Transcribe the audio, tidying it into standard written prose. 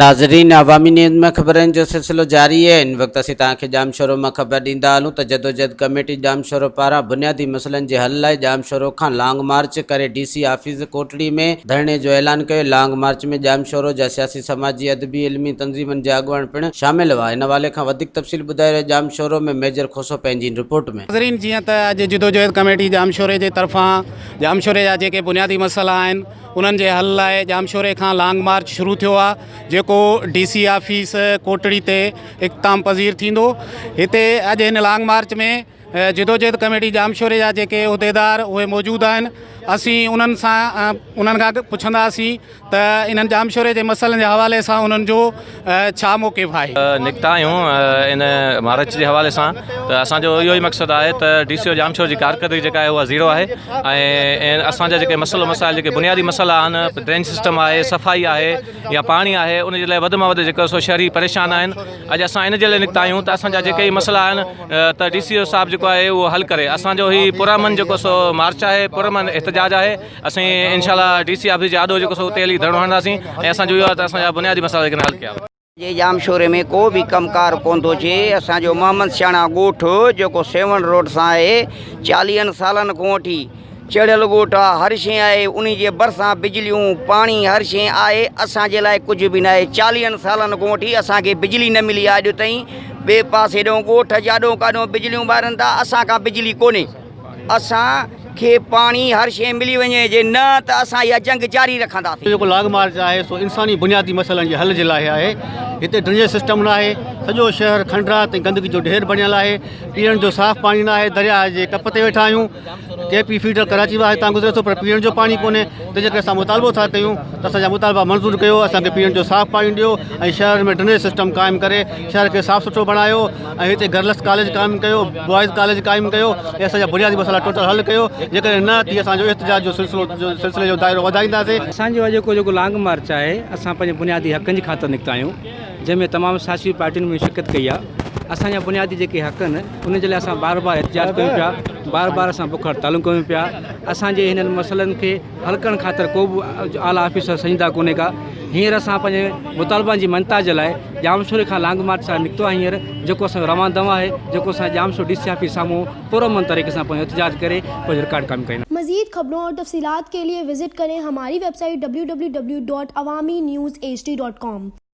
ناظرين عوامي نيوز ۾ خبرن جو سلسلو جاري آهي هن وقت اسين توهان کي ڄامشورو مان خبر ڏيندا هلون ته جدوجهد ڪميٽي ڄامشورو پاران بنيادي مسئلن جي حل لاء ڄامشورو کان لانگ مارچ ڪري ڊي سي آفيس ڪوٽڙي ۾ ڌرڻي جو اعلان ڪيو لانگ مارچ ۾ ڄامشورو جا سياسي سماجي ادبي علمي تنظيمن جا اڳواڻ پڻ شامل هئا ان حوالي کان وڌيڪ تفصيل ٻڌائي رهيو ڄامشورو ۾ ميجر کوسو پنهنجي هن رپورٽ ۾. ناظرين جيئن ته اڄ جدوجهد ڪميٽي ڄامشوري جي طرفان ڄامشوري جا جيڪي بنيادي مسئلا آهن انهن جي حل لاء ڄامشوري کان لانگ مارچ شروع ٿيو آهي جيڪو ڊي سي آفيس ڪوٽڙي تي اختتام پذير ٿيندو هتي اڄ هن لانگ مارچ ۾ جدوجهد ڪميٽي ڄامشوري جا جيڪي عهديدار اهي موجود آهن اسين انهن سان انهن کان پڇنداسين ته انهن ڄامشوري جي مسئلن جي حوالي سان انهن جو ڇا موقف آهي. نڪتا آهيون ان مارچ جي حوالي سان ته اسان جو اهو ئي مقصد آهي ته ڊي سي او ڄامشورو جي ڪارڪردگي جيڪا آهي اها زيرو آهي ۽ اسان جا جيڪي مسئلو مسائل جيڪي بنيادي مسئلا آهن ڊرينج سسٽم آهي صفائي آهي يا پاڻي آهي ان جي لاء وڌ مان وڌ جيڪو سو شهري پريشان آهن اڄ اسان ان جي لاء نڪتا آهيون ته اسان جا جيڪي مسئلا آهن ته ڊي سي او صاحب جيڪو آهي اهو حل ڪري اسان جو هي پرامن جيڪو سو مارچ آهي پرامن احتجاج آهي اسين انشاء الله ڊي سي آفيس جي آڏو جيڪو سو اتي هلي ڌرڻو هڻنداسين ۽ اسان جو اهو آهي ته اسان جا بنيادي مسئلا جيڪي حل ڪيا وڃن. جي ڄامشوري ۾ ڪو به ڪم ڪار ڪونه ٿو ٿئي اسان جو محمد سياڻا ڳوٺ جيڪو سيوهڻ روڊ سان آهي چاليهن سالن کان وٺي چڙهيل ڳوٺ آ هر شيء آهي انهي جي ڀرسان بجليون پاڻي هر شيء آهي اسان جي لاء ڪجهه به ناهي چاليهن سالن کان وٺي اسان کي بجلي نه ملي آ اڄ تائين ٻئي پاسي ڏون ڳوٺ جاڏو ڪاڏو بجليون ٻارن ٿا اسان کان بجلي ڪونهي اسان کي پاڻي هر شيء ملي وڃي جي نه ته اسان اها جنگ جاري رکنداسين. جيڪو لانگ مارچ آهي سو انساني بنيادي مسئلن جي حل جي لاء آهي هتي ڊرينيج سسٽم نه آهي سڄو شهر کنڊرات ۽ گندگي جو ڍير بڻيل آهي پيئڻ جو صاف پاڻي نه آهي درياهه جي ڪپ تي ويٺا آهيون ڪي پي فيڊر ڪراچي مان هتان گذري ٿو پر پيئڻ جو پاڻي ڪونهي تنهن جي ڪري اسان مطالبو ٿا ڪيون ته اسان جا مطالبا منظور ڪيو اسان کي پيئڻ جو صاف پاڻي ڏيو ۽ شهر ۾ ڊرينيج سسٽم قائم ڪري شهر کي صاف سٿرو بڻايو ۽ هتي گرلس ڪاليج قائم ڪيو، بوائز ڪاليج قائم ڪيو ۽ اسان جا بنيادي مسئلا ٽوٽل حل ڪيو، جيڪڏهن نه ٿي اسان جو احتجاج جو سلسلو سلسلي جو دائرو وڌائينداسين. اسان جو اڄوڪو جيڪو لانگ مارچ آهي اسان پنهنجي بنيادي حقن جي خاطر نڪتا آهيون جنهن ۾ تمام سياسي پارٽين به شرڪت ڪئي آهي اسان جا بنيادي جيڪي حق آهن ان جي لاء اسان بار بار احتجاج ڪيون پيا بار بار اسان بک هڙتالون ڪيون پيا اسان جي هنن مسئلن کي حل ڪرڻ خاطر ڪو به اعليٰ آفيسر سنجيده ڪونهي ڪا هينئر اسان پنهنجي مطالبن جي مڃتا جي لاء ڄامشوري کان لانگ مارچ سان نڪتو آهي هينئر جيڪو اسان جو روان دوان آهي جيڪو اسان ڄامشورو ڊي سي آفيس سامهون پرامن طريقي سان پنهنجو احتجاج ڪري پنهنجو رڪارڊ قائم ڪرينداسين. مزيد خبرون اور تفصيلات کے لئے وزٽ ڪرين ھماري web site www.awamiNewsHD.com.